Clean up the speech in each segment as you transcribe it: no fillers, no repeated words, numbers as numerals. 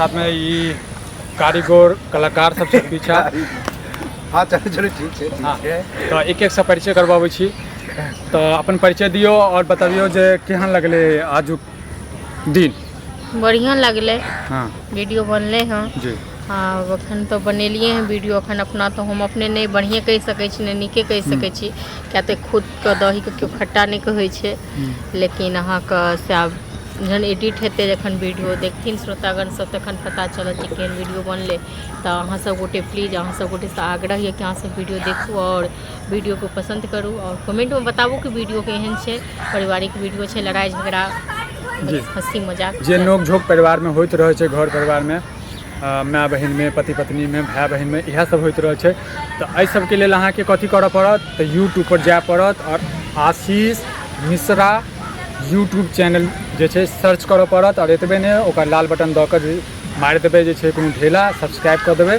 साथमे ई कारीगर कलाकार सब छै पीछा। हँ, चलू चलू, ठीक छै, ठीक छै। तऽ एक एकसँ परिचय करबाबै छी, तऽ अपन परिचय दियौ आओर बतबियौ जे केहन लगलै आजुक दिन। बढ़िआँ लगलै। वीडियो बनलै हँ। आब एखन तऽ बनेलियै हँ वीडियो। एखन अपना तऽ हम अपने नहि बढ़िएँ कहि सकै छी, नहि नीके कहि सकै छी, किया तऽ खुदके दहीके केओ खट्टा नहि कहै छै। लेकिन अहाँके से आब जहन एडिट हेतै, जखन वीडियो देखथिन श्रोतागण सब, तखन पता चलत जे केहन वीडियो बनलै। तऽ अहाँ सब गोटे प्लीज, अहाँ सब गोटेसँ आग्रह यऽ कि अहाँ सब वीडियो देखू आओर वीडियोके पसन्द करू आओर कमेंटमे बताबू कि वीडियो केहन छै। पारिवारिक वीडियो छै, लड़ाइ झगड़ा, हँसी मजाक जे नोक झोंक परिवारमे होइत रहै छै, घर परिवारमे, माय बहिनमे, पति पत्नीमे, भाय बहिनमे, इएह सब होइत रहै छै। तऽ एहि सबके लेल अहाँके कथी करऽ पड़त? तऽ यूट्यूबपर जाय पड़त आओर आशीष मिश्रा यूट्यूब चैनल जे छै सर्च करऽ पड़त। आओर एतबे नहि, ओकर लाल बटन दऽ कऽ जे मारि देबै जे छै कोनो ढेला, सब्सक्राइब कऽ देबै।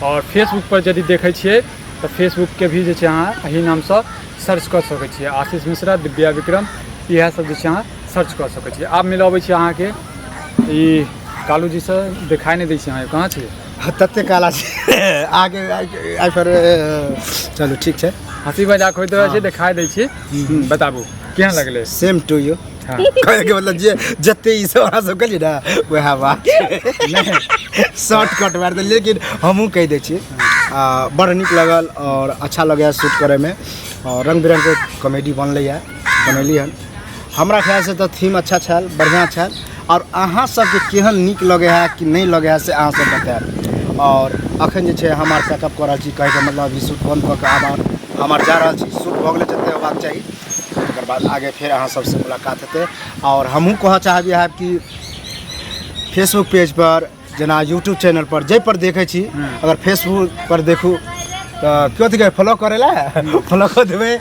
आओर फेसबुकपर यदि देखै छियै तऽ फेसबुकके भी जे छै अहाँ एहि नामसँ सर्च कऽ सकै छियै, आशीष मिश्रा, दिव्या विक्रम, इएह सब जे छै अहाँ सर्च कऽ सकै छियै। आब मिलबै छी अहाँके ई कालू जीसँ। देखाइ नहि दै छै, अहाँ कहाँ छियै? तते काला छै आगे आइ पर। चलू, ठीक छै। हँसी मजाक होइत रहै छै, देखाइ दै छी। बताबू, केहन लगलै? सेम टू यू। कहैके मतलब जे जते ई सब अहाँ सब कहलियै ने, वएह बात शॉर्टकट मारि देल, लेकिन हमहूँ कहि दै छी, बड़ नीक लगल आओर अच्छा लगैए शूट करैमे आओर रङ्ग बिरङ्गके कॉमेडी बनलैए, बनेली हन। हमरा ख्यालसँ तऽ थीम अच्छा छल, बढ़िआँ छल। आओर अहाँ सबके केहन नीक लगै है कि नहि लगै है, से अहाँ सब बतायब। आओर अखन जे छै हम आर पैकअप कऽ रहल छी, कहैके मतलब अभी शूट बन्द कऽ कऽ आब हम आर जा रहल छी। शूट भऽ गेलै जते होबाक चाही, तकर बाद आगे फेर अहाँ सबसँ मुलाकात हेतै। आओर हमहूँ कहऽ चाहब इएह कि फेसबुक पेजपर जेना यूट्यूब चैनल पर जाहि पर देखै छी, अगर फेसबुक पर देखू तऽ कथी कहै, फॉलो करै लए, फॉलो कऽ देबै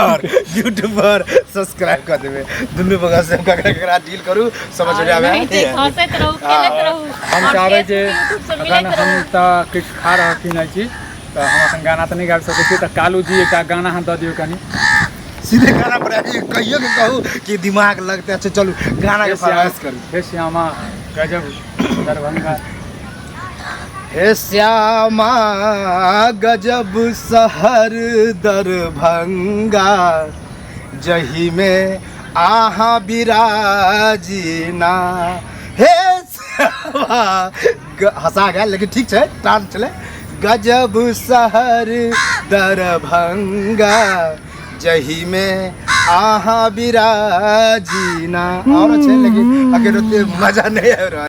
आओर यूट्यूब पर सब्सक्राइब कऽ देबै। दुनू बगल से ककरा ककरा डील करू, समझ में आबै। हंसैत रहू, खेलैत रहू। हम आओर चाहबै जे फेसबुक, यूट्यूब से अखन मिलैत हम रहू। तऽ किछु खा रहल छी नहि छी, तऽ हम अखन गाना तऽ नहि गाबि सकै छी, तऽ कालू जी एकटा गाना अहाँ दऽ दियौ कनि। सीधे गाना पर आबि कहियो के कहू कि दिमाग लगते। अच्छा चलू, गाना के हे श्याम फरमाइश करू। हे श्यामा गजब दरभंगा। हे श्यामा गजब शहर दरभंगा, जही में आहा बिराजीना। हे श्यामा हंसा गेल, लेकिन ठीक छै, टान छलै। गजब शहर दरभंगा, जही में आहा बिराजीना। और छै, लेकिन अखन ओते मजा नहि आबि रहल।